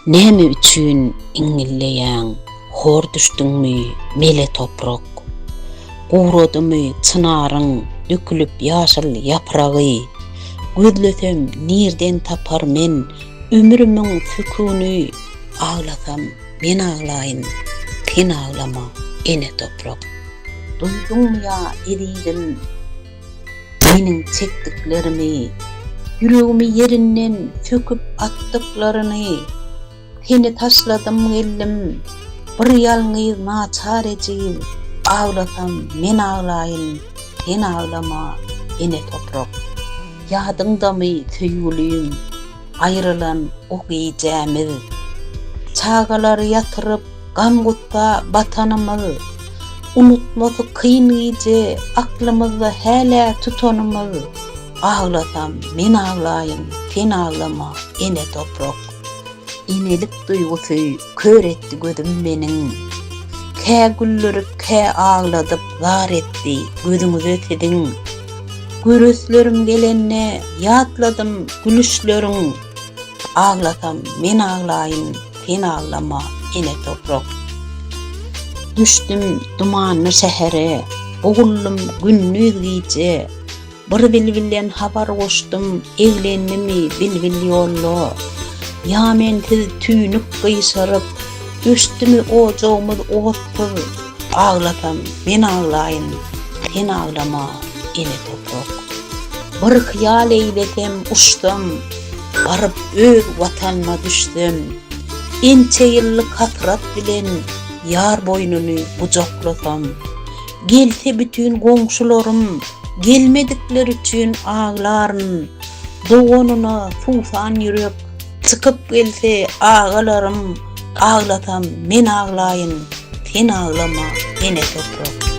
Näme üçin iňňilleýäň, hor düşdüňmi, mele toprak? Guradymy çynaryň dökülip ýaşyl ýapragy? Gözlesem nirden tapar men ömrümiň sükuny? Aglasam men aglaýyn, sen aglama, ene toprak. Duýduňmy ýa ezizim? Meniň çekdiklerimi, ýüregimi ýerinden söküp atdyklaryny, Seni taşladym geldim, bir ýalňyz naçar ejiz, Aglasam men aglaýyn, sen aglama, ene toprak. Ýadyňdamy söýgülim, aýrylan o gijämiz, Çagalary ýatyryp, Gam-gussa batanymyz, Unutmasy kyn gije, Aklymyzda hälä tutanymyz, Aglasam men aglaýyn, sen aglama, ene toprak. Enelik duýgusy kör etdi gözüm meniň, Kä güldürip, kä agladyp zar etdi gözüňize siziň. Göreslerim gelende ýatladym gülüşleriň, Aglasam men aglaýyn, Sen aglama, ene toprak. Düşdüm dumanly şähere, Boguldym gündiz-gije. Bir bilbilden habar goşdum, Eglendimi bilbil ýolda. Ýa mensiz tüýnük gyşaryp, Öçdümi ojagymyz otsuz. Aglasam men aglaýyn, Sen aglama, ene toprak. Bir hyýal eýlesem, uçsam, Baryp öz Watanyma düşsem, Ençe ýyllyk hasrat bilen Ýar boýnuny gujaklasam, Gelse bütin goňşularym, Gelmedikleri üçin aglaryn, Doganyna suwsan ýürek, Çykyp gelse agalarym, Aglasam men aglaýyn, Sen aglama, ene toprak.